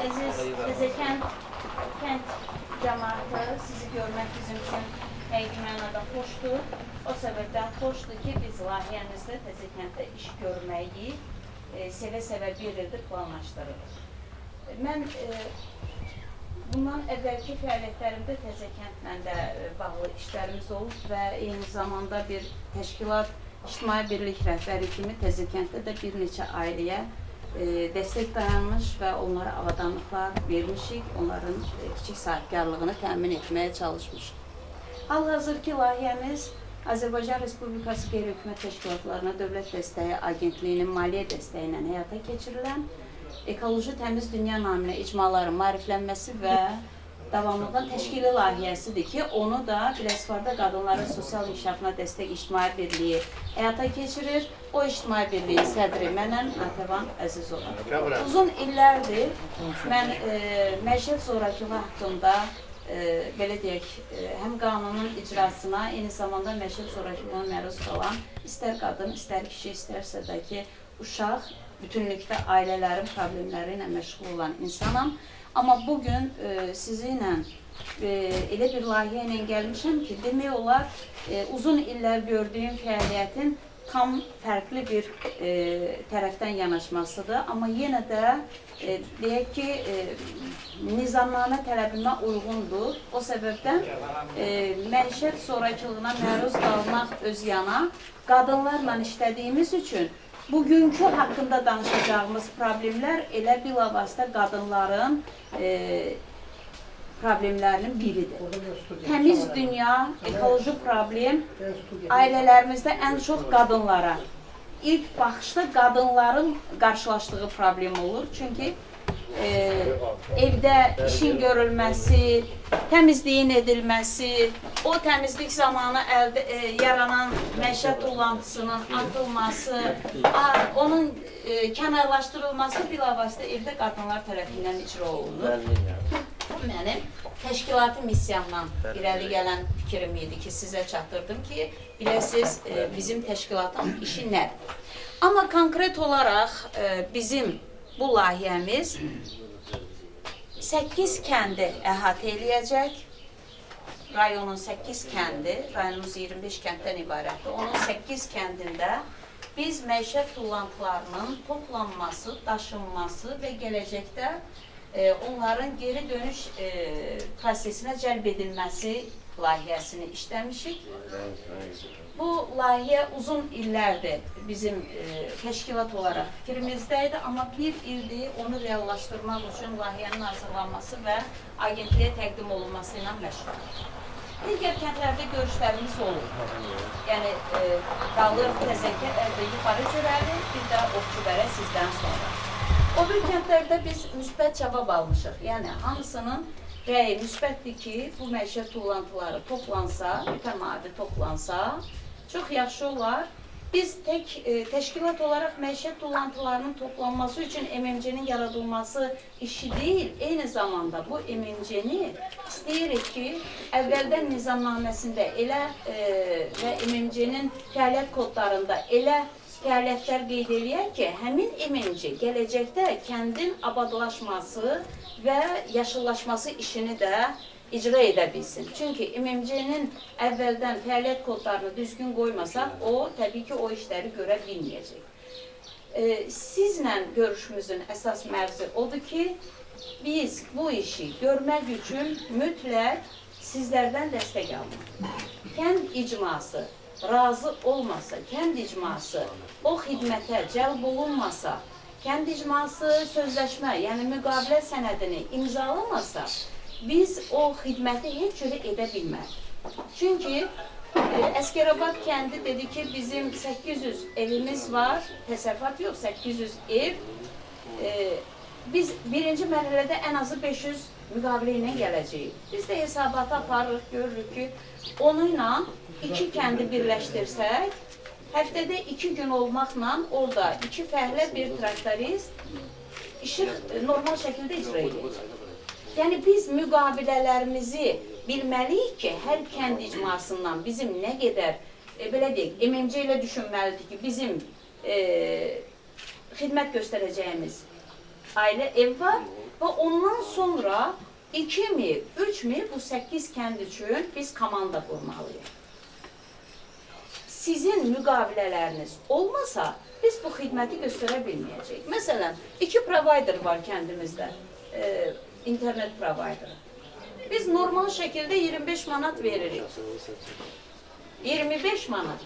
Əziz Təzəkənd kənd cəmaatı, sizi görmək bizim üçün həqiqi mənada xoşdur. O səbəbdən xoşdur ki, biz layihəmizdə Təzəkənddə iş görməyi sevə-sevə bir ildir planlaşdırırıq. Mən bundan əvvəlki fəaliyyətlərimdə Təzəkəndlə də bağlı işlərimiz olub və eyni zamanda bir təşkilat, ictimai birlik rəhbəri kimi Təzəkənddə də bir neçə ailəyə dəstək dayanmış və onlara avadanlıqlar vermişik, onların kiçik sahibkarlığını təmin etməyə çalışmışıq. Hal-hazırki layihəmiz Azərbaycan Respublikası Qeyri-Hökumət Təşkilatlarına Dövlət Dəstəyi Agentliyinin maliyyə dəstəyi ilə həyata keçirilən Ekoloji Təmiz Dünya naminə icmaların maariflənməsi və davamlılığın təşkili layihəsidir ki, onu da Biləsuvarda Qadınların Sosial İnkişafına Dəstək İctimai Birliyi həyata keçirir. O İctimai Birliyin sədri mənəm, Natəvan Əzizova. Uzun illərdir mən məişət zorakılığı haqqında belə deyək, həm qanunun icrasına, eyni zamanda məişət zorakılığına məruz qalan istər qadın, istər kişi, istərsə də ki, uşaq, bütünlükdə ailələrin problemləri ilə məşğul olan insanam. Amma bugün sizinlə elə bir layihə ilə gəlmişəm ki, demək olar, uzun illər gördüyüm fəaliyyətin tam fərqli bir tərəfdən yanaşmasıdır. Amma yenə də deyək ki, nizamnamə tələbimə uyğundur. O səbəbdən məişət zorakılığına məruz qalmaq öz yana, qadınlarla işlədiyimiz üçün bugünkü haqqında danışacağımız problemlər elə bilavasitə qadınların problemlərinin biridir. Təmiz dünya, ekoloji problem ailələrimizdə ən çox qadınlara, ilk baxışda qadınların qarşılaşdığı problem olur. Çünki evdə işin görülməsi, təmizliyin edilməsi, o təmizlik zamanı əldə yaranan məişət tullantısının atılması, onun kənarlaşdırılması bilavasitə evdə qadınlar tərəfindən icra olunur. Bu mənim təşkilati missiyamdan irəli gələn fikrim idi ki, sizə çatdırdım ki, biləsiniz bizim təşkilatın işi nədir. Amma konkret olaraq bizim bu layihəmiz 8 kəndi əhatə eləyəcək. Rayonun 8 kəndi, rayonumuz 25 kənddən ibarətdir. Onun 8 kəndində biz məişət tullantılarının toplanması, daşınması və gələcəkdə onların geri dönüş prosesinə cəlb edilməsi layihəsini işləmişik. Bu layihə uzun illərdir bizim təşkilat olaraq fikrimizdə idi, amma bir ildir onu reallaşdırmaq üçün layihənin hazırlanması və agentliyə təqdim olunması ilə məşğuluq. Digər kəndlərdə görüşlərimiz olur. Yəni, qalır Təzəkənd, Yuxarı Cürəli, bir də Ovçubərə sizdən sonra. O bir kəndlərdə biz müsbət cavab almışıq. Yəni, hamısının rəyi müsbətdir ki, bu məişət tullantıları toplansa, mütəmadi toplansa, çox yaxşı olar. Biz tək təşkilat olaraq məişət tullantılarının toplanması üçün MMC-nin yaradılması işi deyil, eyni zamanda bu MMC-ni istəyirik ki, əvvəldən nizamnaməsində elə və MMC-nin fəaliyyət kodlarında elə fəaliyyətlər qeyd eləyək ki, həmin MMC gələcəkdə kəndin abadlaşması və yaşıllaşması işini də icra edə bilsin. Çünki MMC-nin əvvəldən fəaliyyət kodlarını düzgün qoymasaq, o təbii ki, o işləri görə bilməyəcək. Sizlə görüşümüzün əsas mərzi odur ki, biz bu işi görmək üçün mütləq sizlərdən dəstək almalıyıq. Kənd icması razı olmasa, kənd icması o xidmətə cəlb olunmasa, kənd icması sözləşmə, yəni müqavilə sənədini imzalamasa, biz o xidməti heç cürə edə bilmərik. Çünki Əsgərabad kəndi dedi ki, bizim 800 evimiz var, təsərrüfat yox, 800 ev. Biz birinci mərhələdə ən azı 500 müqavilə ilə gələcəyik. Biz də hesabatı aparırıq, görürük ki, onunla iki kəndi birləşdirsək, həftədə 2 gün olmaqla orada 2 fəhlə, bir traktorist işi normal şəkildə icra edəcək. Yəni, biz müqavilələrimizi bilməliyik ki, hər kənd icmasından bizim nə qədər, belə deyək, MMC ilə düşünməlidir ki, bizim xidmət göstərəcəyimiz ailə ev var Və ondan sonra 2-mi, 3-mi bu 8 kənd üçün biz komanda qurmalıyıq. Sizin müqavilələriniz olmasa, biz bu xidməti göstərə bilməyəcəyik. Məsələn, 2 provider var kəndimizdə, internet provideri. Biz normal şəkildə 25 manat veririk. 25 manat.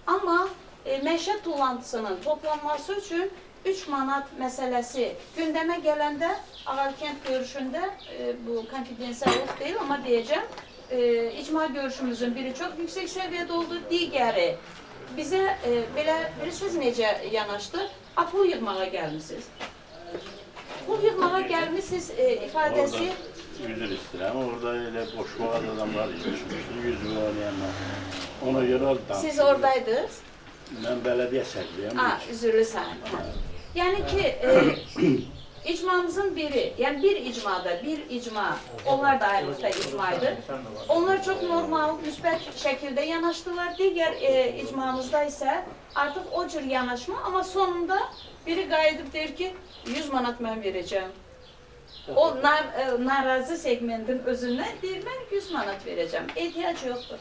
Amma məişət tullantısının toplanması üçün 3 manat məsələsi gündəmə gələndə, Ağalkənd görüşündə, bu konfidensiallıq deyil, amma deyəcəm, icma görüşümüzün biri çox yüksək səviyyədə oldu, digəri bizə belə, bilirsiniz necə yanaşdı? A, pul yığmağa gəlmişsiniz. Pul yığmağa gəlmişsiniz ifadəsi... Orada üzr istəyirəm, orada elə boşboğaz adamlar yığışmışdı, 100 milyon. Ona görə az danışdı. Siz oradaydınız? Mən bələdiyyə sədriyəm. Ha, üzürlü səhəm. Yəni ki, icmamızın biri, yəni bir icmada, bir icma, onlar da ayrılıqda icmaydı. Onlar çox normal, müsbət şəkildə yanaşdılar. Digər icmamızda isə artıq o cür yanaşma, amma sonunda biri qayıdıb deyir ki, 100 manat mən verəcəm. O narazı segmentin özündən deyir, mən 100 manat verəcəm. Ehtiyac yoxdur.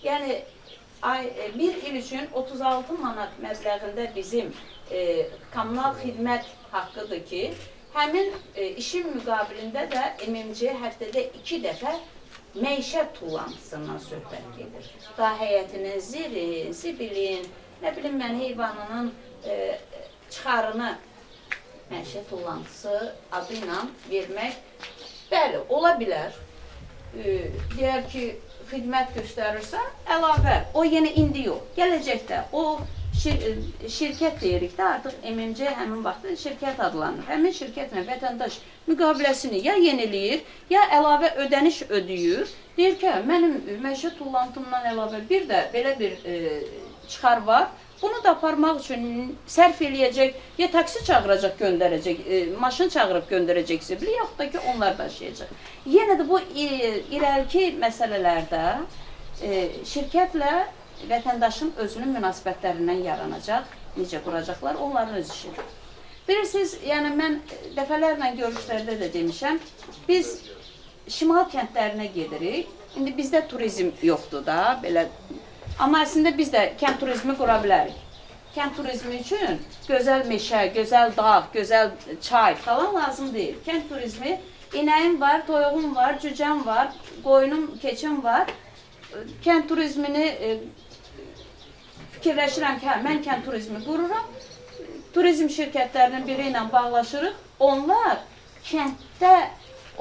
Yəni, bir il üçün 36 manat məbləğində bizim kommunal xidmət haqqıdır ki, həmin işin müqabilində də MMC həftədə 2 dəfə məişət tullantısından söhbət gedir. Daha həyətinin zirin, zibilin, nə bilim mən heyvanının çıxarını məişət tullantısı adı ilə vermək, bəli, ola bilər. Deyər ki, xidmət göstərirsə, əlavə, o yenə indi yox, gələcəkdə o şirkət deyirik də, artıq MMC həmin vaxtda şirkət adlanır. Həmin şirkətlə vətəndaş müqaviləsini ya yeniləyir, ya əlavə ödəniş ödəyir. Deyir ki, mənim məişət tullantımdan əlavə bir də belə bir çıxar var. Bunu da aparmaq üçün sərf eləyəcək, ya taksi çağıracaq, göndərəcək, maşın çağırıb göndərəcək zibili, yaxud da ki, onlar daşıyacaq. Yenə də bu irəliki məsələlərdə şirkətlə vətəndaşın özünün münasibətlərindən yaranacaq, necə quracaqlar, onların öz işidir. Bilirsiniz, yəni mən dəfələrlə görüşlərdə də demişəm, biz şimal kəndlərinə gedirik, indi bizdə turizm yoxdur da, belə. Amma əslində biz də kənd turizmi qura bilərik. Kənd turizmi üçün gözəl meşə, gözəl dağ, gözəl çay falan lazım deyil. Kənd turizmi inəyim var, toyuğum var, cücəm var, qoyunum, keçim var. Kənd turizmini fikirləşirəm ki, hə, mən kənd turizmi qururam. Turizm şirkətlərinin biri ilə bağlaşırıq. Onlar kənddə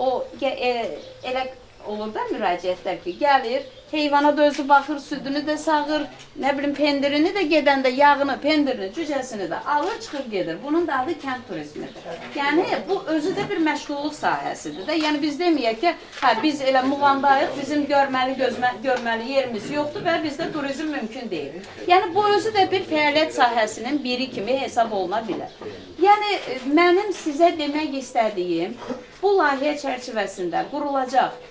o elə olur da müraciətlər ki, gəlir, heyvana da özü baxır, südünü də sağır, nə bilim, pendirini də gedəndə yağını, pendirini, cücəsini də alır, çıxır, gedir. Bunun da adı kənd turizmidir. Yəni, bu özü də bir məşğulluq sahəsidir də. Yəni, biz deməyək ki, hə, biz elə Muğandayıq, bizim görməli, görməli yerimiz yoxdur və bizdə turizm mümkün deyil. Yəni, bu özü də bir fəaliyyət sahəsinin biri kimi hesab oluna bilər. Yəni, mənim sizə demək istədiyim, bu layihə çərçivəsində qurulacaq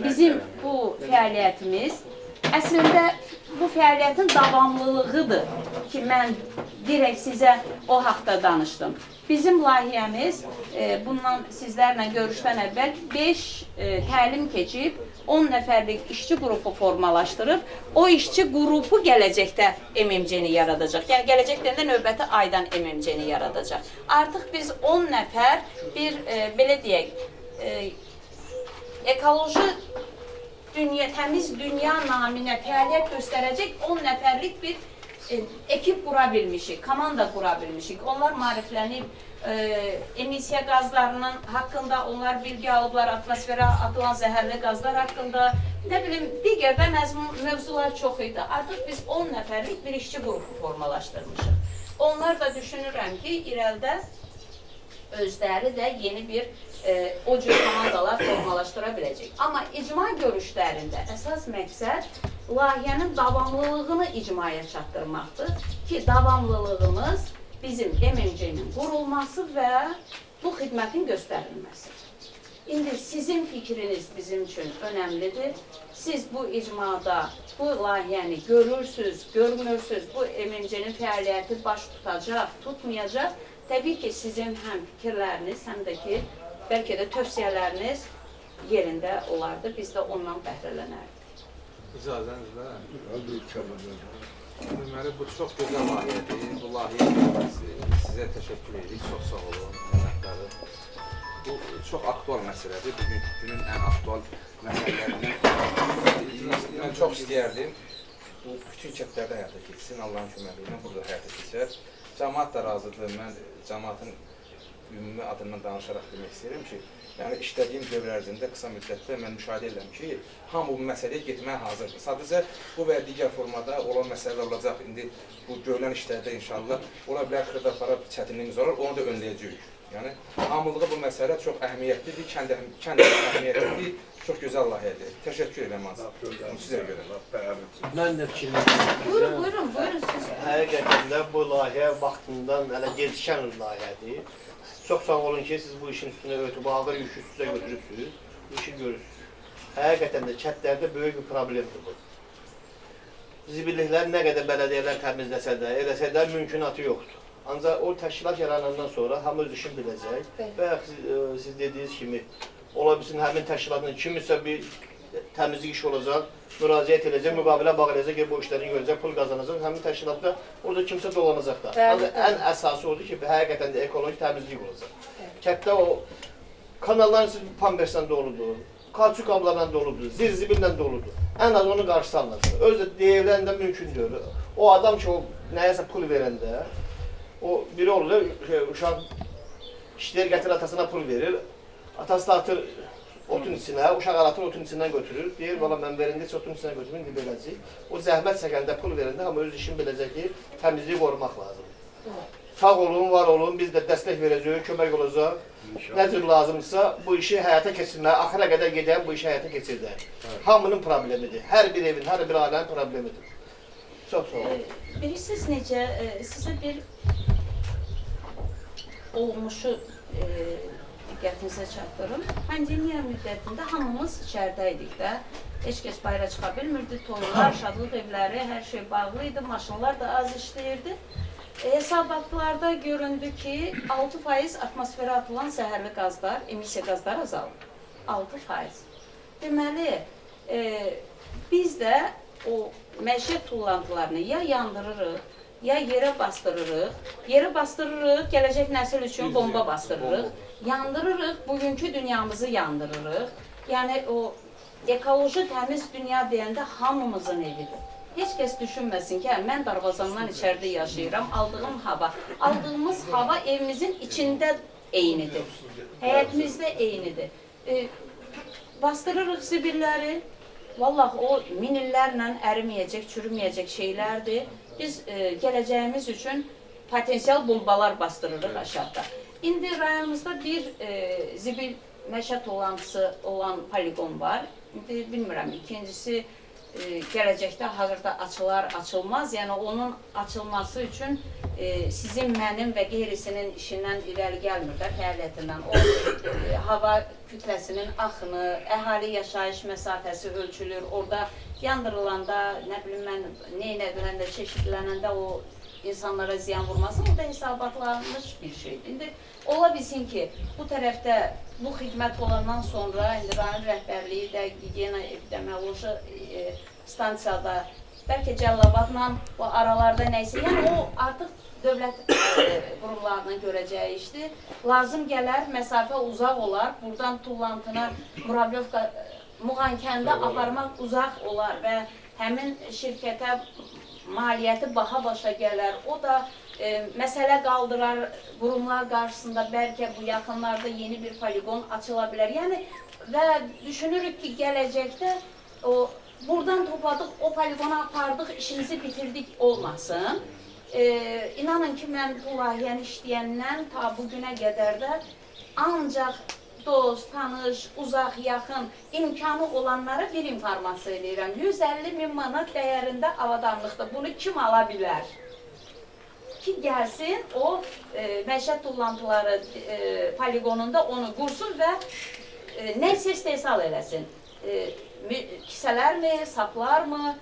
bizim bu fəaliyyətimiz əslində bu fəaliyyətin davamlılığıdır ki, mən direkt sizə o haqda danışdım. Bizim layihəmiz bundan sizlərlə görüşdən əvvəl 5 təlim keçib, 10 nəfərlik işçi qrupu formalaşdırıb, o işçi qrupu gələcəkdə MMC-ni yaradacaq. Yəni, gələcəkdə də növbəti aydan MMC-ni yaradacaq. Artıq biz 10 nəfər bir, belə deyək, ekoloji dünya, təmiz dünya naminə fəaliyyət göstərəcək 10 nəfərlik bir ekip qura bilmişik, komanda qura bilmişik. Onlar maariflənib, emissiya qazlarının haqqında onlar bilgi alıblar, atmosferə atılan zəhərli qazlar haqqında, nə bilim, digər də mövzular çox idi. Artıq biz 10 nəfərlik bir işçi qrupu formalaşdırmışıq. Onlar da düşünürəm ki, irəlidə özləri də yeni bir o cür komandalar formalaşdıra biləcək. Amma icma görüşlərində əsas məqsəd layihənin davamlılığını icmaya çatdırmaqdır ki, davamlılığımız bizim MMC-nin qurulması və bu xidmətin göstərilməsidir. İndi sizin fikriniz bizim üçün önəmlidir. Siz bu icmada bu layihəni görürsünüz, görmürsünüz, bu MMC-nin fəaliyyəti baş tutacaq, tutmayacaq. Təbii ki, sizin həm fikirləriniz, həm də ki, Bəlkə də tövsiyələriniz yerində olardı, biz də ondan bəhrələnərdik. İcazənizlə. Deməli, bu çox gözəl layihədir. Bu layihə sizə təşəkkür edirik. Çox sağ olun, minnətdarıq. Bu çox aktual məsələdir. Bugünkü günün ən aktual məsələlərindən. Mən çox istəyərdim. Bu bütün kəndlərdə həyata keçsin. Allahın köməyi ilə burada həyata keçər. Cəmaat da razıdır. Mən cəmaatın ümumi adından danışaraq demək istəyirəm ki, yəni işlədiyim dövr ərzində qısa müddətdə mən müşahidə edirəm ki, hamı bu məsələyə getməyə hazırdır. Sadəcə bu və digər formada olan məsələlər olacaq. İndi bu görülən işlərdə inşallah ola bilər xırda-para çətinliyimiz olar, onu da önləyəcəyik. Yəni hamılığı bu məsələ çox əhəmiyyətlidir, kənd əhəmiyyətlidir, çox gözəl layihədir. Təşəkkür edirəm sizə görə. Mən də fikrim. Buyurun, buyurun, buyurun siz. Həqiqətən də bu layihə vaxtından hələ gecikən layihədir. Çox sağ olun ki, siz bu işin üstünə ötüb, ağır yükü üstünə götürübsünüz, bu işi görürsünüz. Həqiqətən də kəndlərdə böyük bir problemdir bu. Zibilliklər nə qədər bələdiyyələr təmizləsə də, eləsə də mümkünatı yoxdur. Ancaq o təşkilat yaranandan sonra hamı öz işini biləcək. Və siz dediyiniz kimi, ola bilsin həmin təşkilatın kimisə bir təmizlik işi olacaq, müraciət edəcək, müqavilə bağlayacaq ki, bu işləri görəcək, pul qazanacaq. Həmin təşkilatda orada kimsə dolanacaq da. Ancaq ən əsası odur ki, həqiqətən də ekoloji təmizlik olacaq. Kənddə o kanalların pamperslə doludur, kauçuk qablarla doludur, zirzibillə doludur. Ən az onun qarşısı alınacaq. Özü də deyilən də mümkün deyil. O adam ki, o nəyəsə pul verəndə, o biri olur, uşaq işləyir, gətirir, atasına pul verir, atası da atır otun içinə, uşaq atır, otun içindən götürür. Deyir, valla mən verəndə heç otun içindən götürür, indi beləcək. O zəhmət çəkəndə, pul verəndə, amma öz işini biləcək ki, təmizliyi qorumaq lazımdır. Sağ olun, var olun, biz də dəstək verəcəyik, kömək olacaq. Nə cür lazımdırsa, bu işi həyata keçirməyə, axıra qədər gedən bu işi həyata keçirdək. Hamının problemidir. Hər bir evin, hər bir ailənin problemidir. Çox sağ olun. Bilirsiniz necə, sizə bir olmuşu diqqətinizə çatdırım. Pandemiya müddətində hamımız içəridə idik də. Heç kəs bayıra çıxa bilmirdi. Toylar, şadlıq evləri, hər şey bağlı idi. Maşınlar da az işləyirdi. Hesabatlarda göründü ki, 6% atmosferə atılan zəhərli qazlar, emissiya qazları azalır. 6%. Deməli, biz də o məişət tullantılarını ya yandırırıq, ya yerə bastırırıq. Yerə bastırırıq, gələcək nəsil üçün bomba bastırırıq. Yandırırıq, bugünkü dünyamızı yandırırıq. Yəni, o ekoloji təmiz dünya deyəndə hamımızın evidir. Heç kəs düşünməsin ki, mən darvazamdan içəridə yaşayıram, aldığım hava. Aldığımız hava evimizin içində eynidir. Həyətimizdə eynidir. Bastırırıq zibilləri. Vallah o min illərlə əriməyəcək, çürüməyəcək şeylərdir. Biz gələcəyimiz üçün potensial bombalar bastırırıq aşağıda. İndi rayonumuzda bir zibil məişət tullantısı olan poligon var. İndi bilmirəm, ikincisi gələcəkdə hazırda açılar, açılmaz. Yəni onun açılması üçün sizin, mənim və qeyrisinin işindən irəli gəlmir də, fəaliyyətindən. O hava kütləsinin axını, əhali yaşayış məsafəsi ölçülür. Orada yandırılanda, nə bilim mən, neynədiləndə, çeşidlənəndə o insanlara ziyan vurmasın, o da hesabatlanmış bir şeydir. İndi ola bilsin ki, bu tərəfdə bu xidmət olandan sonra indi rayon rəhbərliyi də, gigiyena epidemioloji stansiyada, bəlkə Cəllabadla bu aralarda nəysə, yəni o artıq dövlət qurumlarının görəcəyi işdir. Lazım gələr, məsafə uzaq olar, buradan tullantını Muravyovka, Muğan kəndə aparmaq uzaq olar və həmin şirkətə maliyyəti baha başa gələr. O da məsələ qaldırar qurumlar qarşısında, bəlkə bu yaxınlarda yeni bir poligon açıla bilər. Yəni, və düşünürük ki, gələcəkdə o, buradan topladıq, o poligona apardıq, işimizi bitirdik olmasın. İnanın ki, mən bu layihəni işləyəndən ta bugünə qədər də ancaq dost, tanış, uzaq, yaxın imkanı olanlara bir informasiya eləyirəm. 150 min manat dəyərində avadanlıqda bunu kim ala bilər? Ki gəlsin o məişət tullantıları poligonunda onu qursun və nəsə istehsal eləsin. Kisələrmi, saplarmı,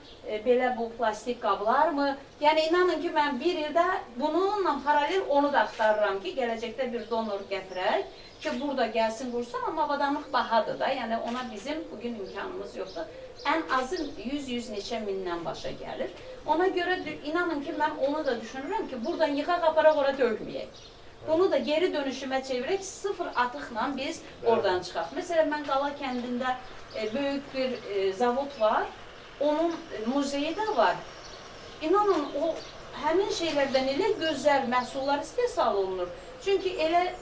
belə bu plastik qablarmı? Yəni inanın ki, mən bir ildə bununla paralel onu da axtarıram ki, gələcəkdə bir donor gətirək ki, burada gəlsin qursun, amma avadanlıq bahadır da, yəni ona bizim bugün imkanımız yoxdur. Ən azı 100-100 neçə mindən başa gəlir. Ona görə inanın ki, mən onu da düşünürəm ki, buradan yıxaq aparaq ora dökməyək. Bunu da geri dönüşümə çevirək, sıfır atıqla biz oradan çıxaq. Məsələn, mən Qala kəndində böyük bir zavod var, onun muzeyi də var. İnanın, o həmin şeylərdən elə gözəl məhsullar istehsal olunur. Çünki elə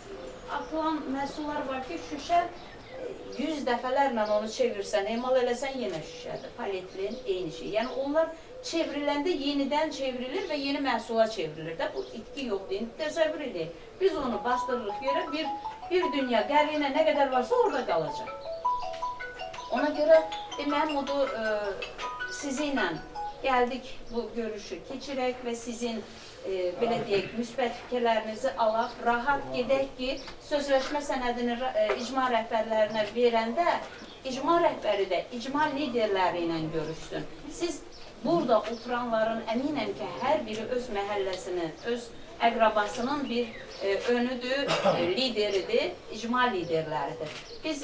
atılan məhsullar var ki, şüşə 100 dəfələrlə onu çevirsən, emal eləsən yenə şüşədir. Polietilen eyni şey. Yəni onlar çevriləndə yenidən çevrilir və yeni məhsula çevrilir də. Bu itki yoxdur. İndi təsəvvür edək. Biz onu bastırırıq yerə, bir dünya qərinə nə qədər varsa orada qalacaq. Ona görə mənim odur sizinlə gəldik bu görüşü keçirək və sizin belə deyək, müsbət fikirlərinizi alaq, rahat gedək ki, sözləşmə sənədini icma rəhbərlərinə verəndə, icma rəhbəri də icma liderləri ilə görüşsün. Siz burada oturanların əminəm ki, hər biri öz məhəlləsinin, öz əqrabasının bir önüdür, lideridir, icma liderləridir. Biz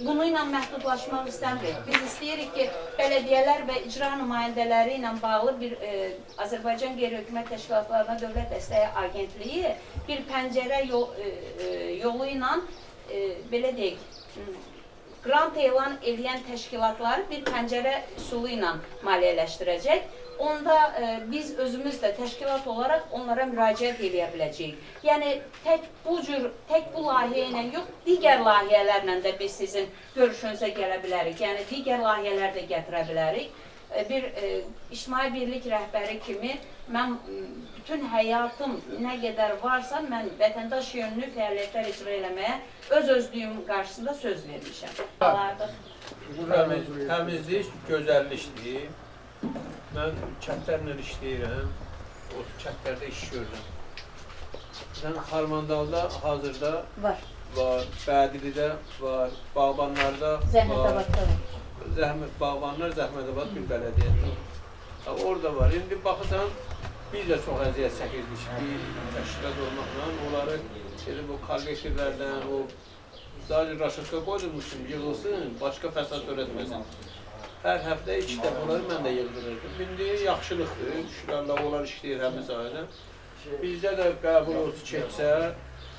bununla məhdudlaşmaq istəmirik. Biz istəyirik ki, bələdiyyələr və icra nümayəndələri ilə bağlı bir Azərbaycan Qeyri-Hökumət Təşkilatlarına Dövlət Dəstəyi Agentliyi bir pəncərə yolu ilə, belə deyək, qrant elan eləyən təşkilatları bir pəncərə üsulu ilə maliyyələşdirəcək. Onda biz özümüz də təşkilat olaraq onlara müraciət eləyə biləcəyik. Yəni, tək bu cür, tək bu layihə ilə yox, digər layihələrlə də biz sizin görüşünüzə gələ bilərik. Yəni, digər layihələr də gətirə bilərik. Bir ictimai birlik rəhbəri kimi mən bütün həyatım nə qədər varsa, mən vətəndaş yönlü fəaliyyətlər icra eləməyə öz-özlüyüm qarşısında söz vermişəm. Təmizlik gözəllikdir. Mən kəndlərlə işləyirəm, o kəndlərdə iş görürəm. Məsələn, Xarmandalda hazırda var, Bədilidə var, Bağbanlarda var. Bağbanlar Zəhmətəbad bir bələdiyyədir. Orada var. İndi baxırsan, biz də çox əziyyət çəkirdik bir təşkilat olmaqla. Onları elə bu kollektivlərdən, o sadəcə raşıtka qoydurmuşum, yığılsın, başqa fəsad törətməsin. Hər həftə 2 dəfə onları mən də yığdırırdım. İndi yaxşılıqdır, şükür Allah, onlar işləyir həmin sahədə. Bizdə də qəbul olsun keçsə,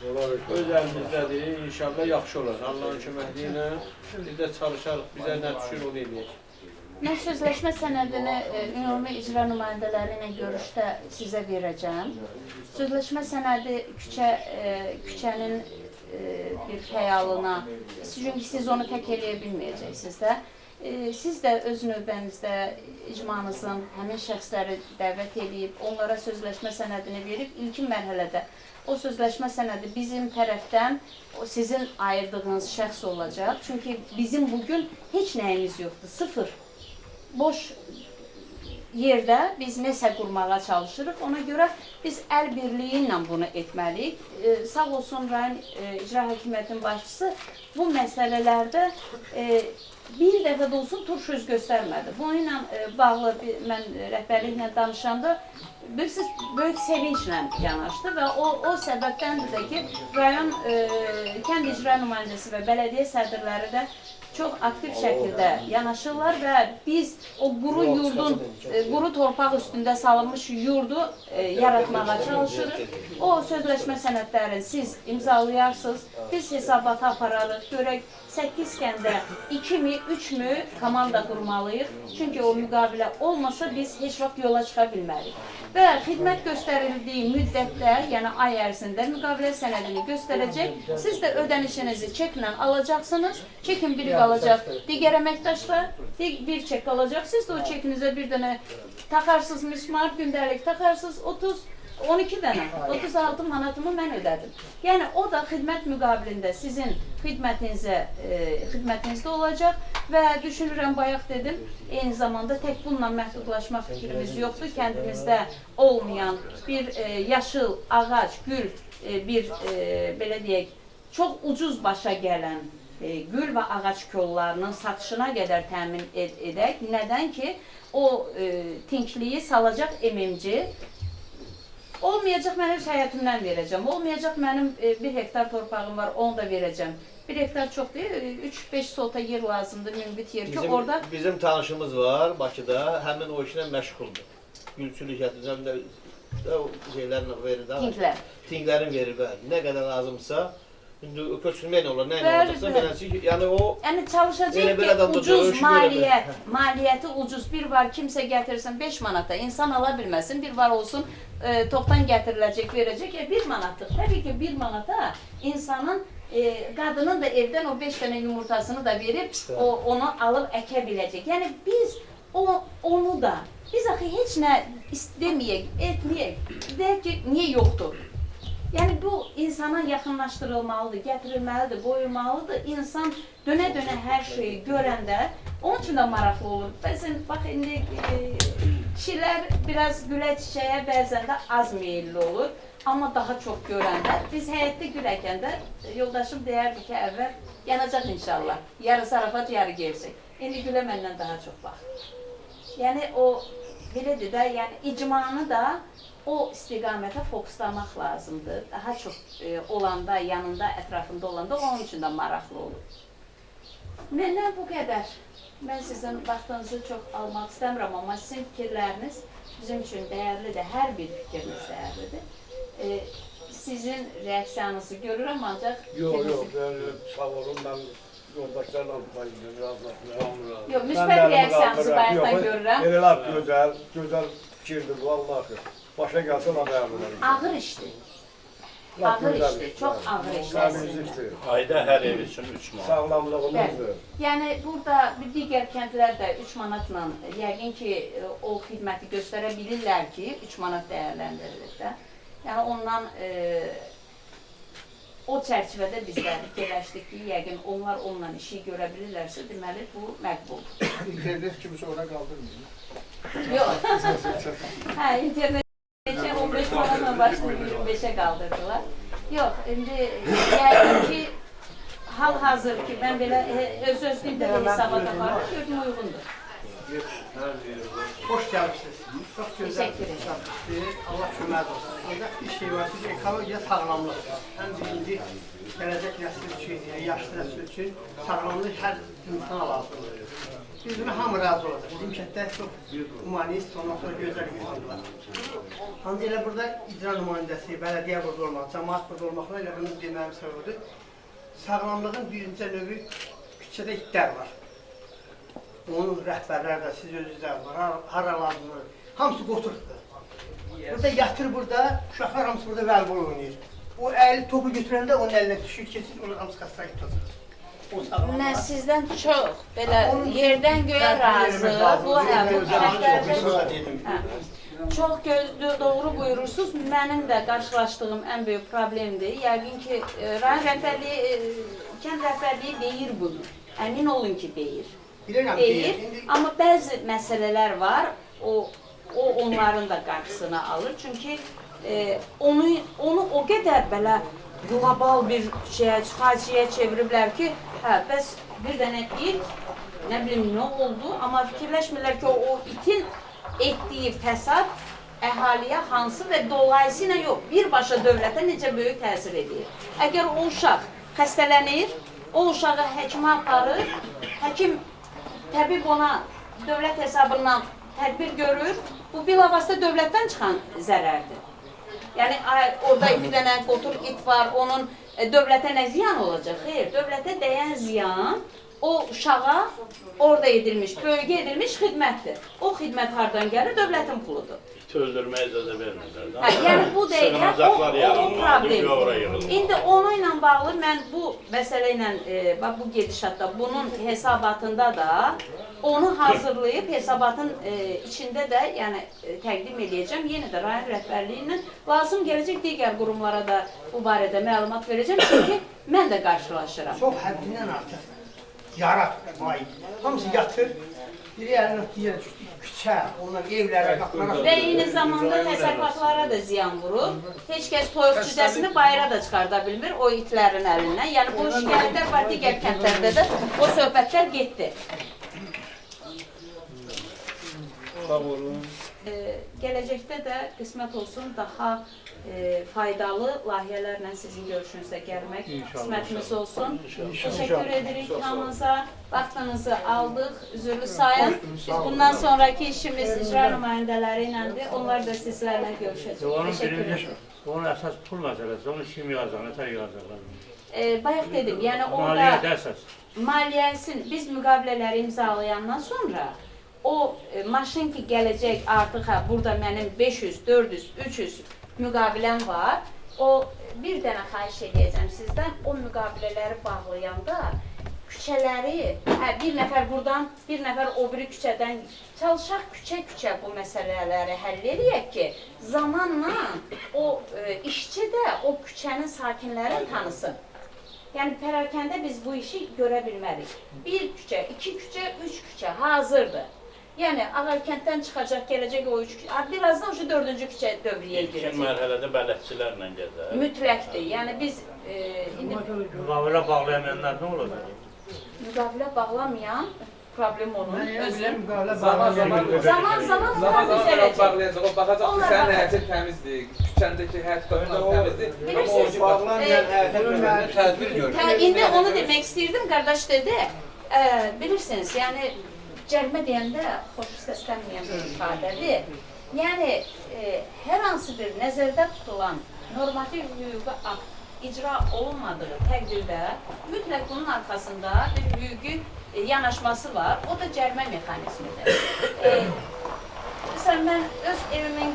öz əlimizdədir, inşallah yaxşı olar. Allahın köməkliyi ilə biz də çalışarıq, bizə nə düşür onu eləyək. Mən sözləşmə sənədini ümumi icra nümayəndələri ilə görüşdə sizə verəcəm. Sözləşmə sənədi küçənin bir xəyalına, çünki siz onu tək eləyə bilməyəcəksiniz də. Siz də öz növbənizdə icmanızın həmin şəxsləri dəvət edib, onlara sözləşmə sənədini verib, ilkin mərhələdə o sözləşmə sənədi bizim tərəfdən sizin ayırdığınız şəxs olacaq. Çünki bizim bugün heç nəyimiz yoxdur, sıfır. Boş yerdə biz nəsə qurmağa çalışırıq. Ona görə biz əl birliyi ilə bunu etməliyik. Sağ olsun rayon icra hakimiyyətinin başçısı bu məsələlərdə bir dəfə də olsun turş üz göstərmədi. Bununla bağlı mən rəhbərliklə danışanda bilirsiniz, böyük sevinclə yanaşdı və o səbəbdəndir də ki, rayon kənd icra nümayəndəsi və bələdiyyə sədrləri də çox aktiv şəkildə yanaşırlar və biz o quru yurdun, quru torpaq üstündə salınmış yurdu yaratmağa çalışırıq. O sözləşmə sənədlərini siz imzalayarsınız, biz hesabatı apararıq, görək 8 kəndə 2-mi, 3-mü komanda qurmalıyıq. Çünki o müqavilə olmasa biz heç vaxt yola çıxa bilmərik. Və xidmət göstərildiyi müddətdə, yəni ay ərzində müqavilə sənədini göstərəcək. Siz də ödənişinizi çeklə alacaqsınız. Çekin biri qalacaq digər əməkdaşlar, bir çek qalacaq. Siz də o çekinizə bir dənə takarsınız mismar, gündəlik takarsınız 12 dənə, 36 manatımı mən ödədim. Yəni, o da xidmət müqabilində sizin xidmətinizdə olacaq və düşünürəm, bayaq dedim, eyni zamanda tək bununla məhdudlaşmaq fikrimiz yoxdur. Kəndimizdə olmayan bir yaşıl ağac, gül, bir, belə deyək, çox ucuz başa gələn Gül və ağac kollarının satışına qədər təmin edək. Nədən ki, o tinkliyi salacaq MMC olmayacaq, mən öz həyətimdən verəcəm. Olmayacaq, mənim 1 hektar torpağım var, onu da verəcəm. 1 hektar çox deyil, 3-5 sota yer lazımdır, münbit yer ki, orada... Bizim tanışımız var Bakıda, həmin o işlə məşğuldur. Gülçülük həm də şeylərlə verir. Tinklər. Tinklərin verir, bəli. Nə qədər lazımsa, indi köçürmək nə olar, nə ilə olacaqsa, beləsi, yəni o... Yəni çalışacaq ki, ucuz maliyyət, maliyyəti ucuz. Bir var, kimsə gətirsin 5 manata, insan ala bilməsin, bir var olsun, topdan gətiriləcək, verəcək. 1 manatlıq, təbii ki, 1 manata insanın, qadının da evdən o 5 dənə yumurtasını da verib, onu alıb əkə biləcək. Yəni biz onu da, biz axı heç nə istəməyək, etməyək, deyək ki, niyə yoxdur? Yəni bu insana yaxınlaşdırılmalıdır, gətirilməlidir, qoyulmalıdır. İnsan dönə-dönə hər şeyi görəndə onun üçün də maraqlı olur. Bəzən, bax, indi kişilər biraz gülə çiçəyə bəzən də az meyilli olur. Amma daha çox görəndə, biz həyətdə gül əkəndə yoldaşım deyərdi ki, əvvəl yanacaq inşallah. Yarı zarafat, yarı gerçək. İndi gülə məndən daha çox baxır. Yəni o, belədir də, yəni icmanı da o istiqamətə fokuslamaq lazımdır. Daha çox olanda, yanında, ətrafında olanda onun üçün də maraqlı olur. Məndən bu qədər. Mən sizin vaxtınızı çox almaq istəmirəm, amma sizin fikirləriniz bizim üçün dəyərlidir. Hər bir fikriniz dəyərlidir. Sizin reaksiyanızı görürəm, ancaq... Yox, yox, sağ olun, mən yoldaşlarla razılaşmıram. Yox, müsbət reaksiyanızı bayaqdan görürəm. Elə lap gözəl, gözəl fikirdir, vallahi. Başa gəlsə lap əvvəl. Ağır işdir. Ağır işdir, çox ağır işdir əslində. Ayda hər ev üçün 3 manat. Sağlamlığımızdır. Yəni, burada digər kəndlər də 3 manatla, yəqin ki, o xidməti göstərə bilirlər ki, 3 manat dəyərləndirilir də. Yəni, ondan o çərçivədə biz də fikirləşdik ki, yəqin onlar onunla işi görə bilirlərsə, deməli, bu məqbuldur. İnternet kimsə ora qaldırmıyor. Yox. Hə, internet 15 manatla başlayıb 25-ə qaldırdılar. Yox, indi yəqin ki, hal-hazır ki, mən belə öz-özlüyümdə də hesabat apardım, gördüm uyğundur. Xoş gəlmişsiniz. Çox gözəl bir Allah kömək olsun. Ancaq bir şey var ki, ekologiya sağlamlıqdır. Həm birinci gələcək nəsil üçün, yaşlı nəsil üçün sağlamlıq hər insana lazımdır. Biz buna hamı razı olacaq. Bizim kənddə çox humanist, ondan sonra gözəl insanlar. Ancaq elə burada icra nümayəndəsi, bələdiyyə burada olmaq, cəmaət burada olmaqla elə bunu deməyin səbəbidir. Sağlamlığın birinci növü küçədə itlər var. Onun rəhbərləri də, siz özünüz də var, hara lazımdır. Hamısı qoturdur. Burada yatır burada, uşaqlar hamısı burada vəlbol oynayır. O əli topu götürəndə onun əlinə düşür, keçir, onun hamısı xəstəlik tutacaq. Mən sizdən çox belə yerdən göyə razı, bu tərəflərdə çox doğru buyurursunuz. Mənim də qarşılaşdığım ən böyük problemdir. Yəqin ki, rayon rəhbərliyi, kənd rəhbərliyi deyir bunu. Əmin olun ki, deyir. Deyir, amma bəzi məsələlər var, o onların da qarşısını alır. Çünki onu o qədər belə qlobal bir şeyə, faciəyə çeviriblər ki, hə, bəs bir dənə it, nə bilim nə oldu, amma fikirləşmirlər ki, o itin etdiyi fəsad əhaliyə hansı və dolayısıyla yox, birbaşa dövlətə necə böyük təsir edir. Əgər o uşaq xəstələnir, o uşağı həkimə aparır, həkim, təbib ona dövlət hesabından tədbir görür, bu bilavasitə dövlətdən çıxan zərərdir. Yəni, orada iki dənə qotur it var, onun dövlətə nə ziyan olacaq? Xeyr, dövlətə dəyən ziyan o uşağa orada edilmiş, bölgə edilmiş xidmətdir. O xidmət hardan gəlir? Dövlətin puludur. İti öldürməyə icazə vermirlər. Hə, yəni bu dəqiqə o problem. İndi onunla bağlı mən bu məsələ ilə, bax bu gedişatda, bunun hesabatında da onu hazırlayıb hesabatın içində də yəni təqdim edəcəm. Yenə də rayon rəhbərliyi ilə lazım gələcək digər qurumlara da bu barədə məlumat verəcəm. Çünki mən də qarşılaşıram. Çox həddindən artıq yarat, mail. Hamısı yatır. Biri əlini deyir, küçə, onlar evlərə, qapılara. Və eyni zamanda təsərrüfatlara da ziyan vurur. Heç kəs toyuq cücəsini bayıra da çıxarda bilmir o itlərin əlindən. Yəni bu şikayətlər var, digər kəndlərdə də o söhbətlər getdi. Sağ olun. Gələcəkdə də qismət olsun daha faydalı layihələrlə sizin görüşünüzə gəlmək qismətimiz olsun. Təşəkkür edirik hamınıza. Vaxtınızı aldıq, üzürlü sayın. Biz bundan sonraki işimiz icra nümayəndələri iləndir. Onlar da sizlərlə görüşəcək. Təşəkkür edirik. Onun əsas pul məsələsi, onu kim yığacaq, nətər yığacaqlar? Bayaq dedim, yəni orada maliyyəsini biz müqavilələri imzalayandan sonra o maşın ki gələcək artıq burada mənim 500, 400, 300 müqaviləm var. O bir dənə xahiş edəcəm sizdən, o müqavilələri bağlayanda küçələri, bir nəfər buradan, bir nəfər o biri küçədən çalışaq küçə-küçə bu məsələləri həll eləyək ki, zamanla o işçi də o küçənin sakinlərini tanısın. Yəni pərakəndə biz bu işi görə bilmərik. Bir küçə, iki küçə, üç küçə hazırdır. Yəni Ağarkənddən çıxacaq, gələcək o üç küçə, birazdan şu dördüncü küçə dövriyə girəcək. İlkin mərhələdə bələdçilərlə gedər. Mütləqdir. Yəni biz indi müqavilə bağlayamayanlar nə olacaq? Müqavilə bağlamayan problem onun özü. Zaman-zaman düzələcək. O baxacaq ki, sənin həyətin təmizdir, küçəndəki həyət qapılar təmizdir. Bilirsiniz, bağlamayan həyətə tədbir görür. İndi onu demək istəyirdim, qardaş dedi. Bilirsiniz, yəni cərimə deyəndə xoş səslənməyən bir ifadədir. Yəni, hər hansı bir nəzərdə tutulan normativ hüquqi akt icra olunmadığı təqdirdə mütləq bunun arxasında bir hüquqi yanaşması var, o da cərimə mexanizmidir. Məsələn, mən öz evimin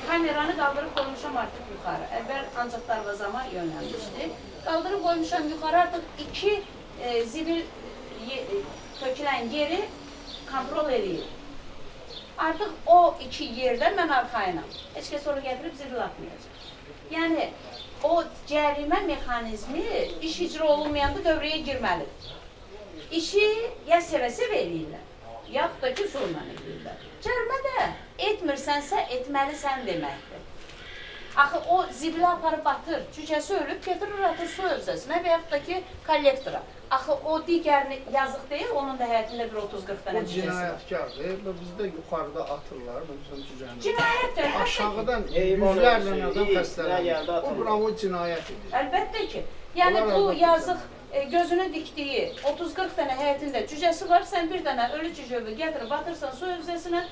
kameranı qaldırıb qoymuşam artıq yuxarı. Əvvəl ancaq darvazama yönəlmişdi. Qaldırıb qoymuşam yuxarı, artıq iki zibil tökülən yeri kontrol eləyir. Artıq o iki yerdə mən arxayınam. Heç kəs onu gətirib zibil atmayacaq. Yəni, o cərimə mexanizmi iş icra olunmayanda dövrəyə girməlidir. İşi ya sevə-sevə eləyirlər, yaxud da ki, zorla eləyirlər. Cərimə də etmirsənsə etməlisən deməkdir. Axı, o zibili aparıb atır, cücəsi ölüb, getirir, atır su hövzəsinə və yaxud da ki, kollektora. Axı, o digərini yazıq deyil, onun da həyətində bir 30-40 dənə cücəsi var. O cinayətkardır. Bizdə yuxarıda atırlar, bu cücəni. Cinayətdir. Aşağıdan yüzlərlə adam xəstələnir. O, buram o cinayət edir. Əlbəttə ki. Yəni, bu yazıq gözünü dikdiyi 30-40 dənə həyətində cücəsi var, sən bir dənə ölü cücəvi gətirib atırsan su hövzəsinə,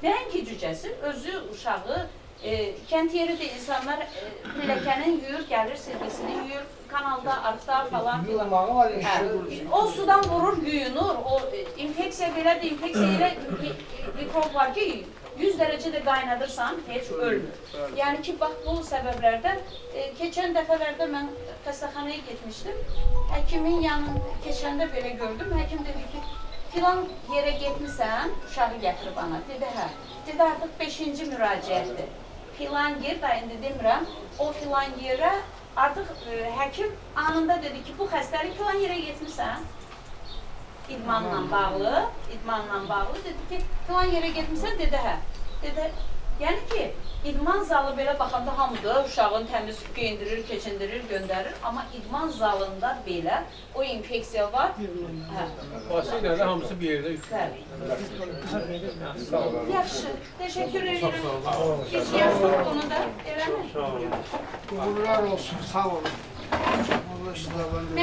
nəinki cücəsi, özü, uşağı, kənd yeri də insanlar pilləkənin yuyur, gəlir silgisini yuyur, kanalda, arxda falan filan. O sudan vurur, yuyunur. O infeksiya belədir, infeksiya elə mikrob var ki, 100 dərəcədə qaynadırsan, heç ölmür. Yəni ki, bax bu səbəblərdən, keçən dəfələrdə mən xəstəxanaya getmişdim. Həkimin yanında keçəndə belə gördüm, həkim dedi ki, filan yerə getmisən, uşağı gətirib ana. Dedi, hə. Dedi, artıq 5-ci müraciətdir. Filan yer, da indi demirəm, o filan yerə artıq həkim anında dedi ki, bu xəstəlik filan yerə getmisən, idmanla bağlı, dedi ki, filan yerə getmisən, dedi, hə. Dedi, yəni ki, idman zalı belə baxanda hamı da uşağın təmiz geyindirir, keçindirir, göndərir, amma idman zalında belə o infeksiya var. Vasitələ də hamısı bir yerdə yüklənir. Yaxşı, təşəkkür edirəm. Biz yazdıq bunu da, eləmi? Uğurlar olsun, sağ olun. Allah işlərdən.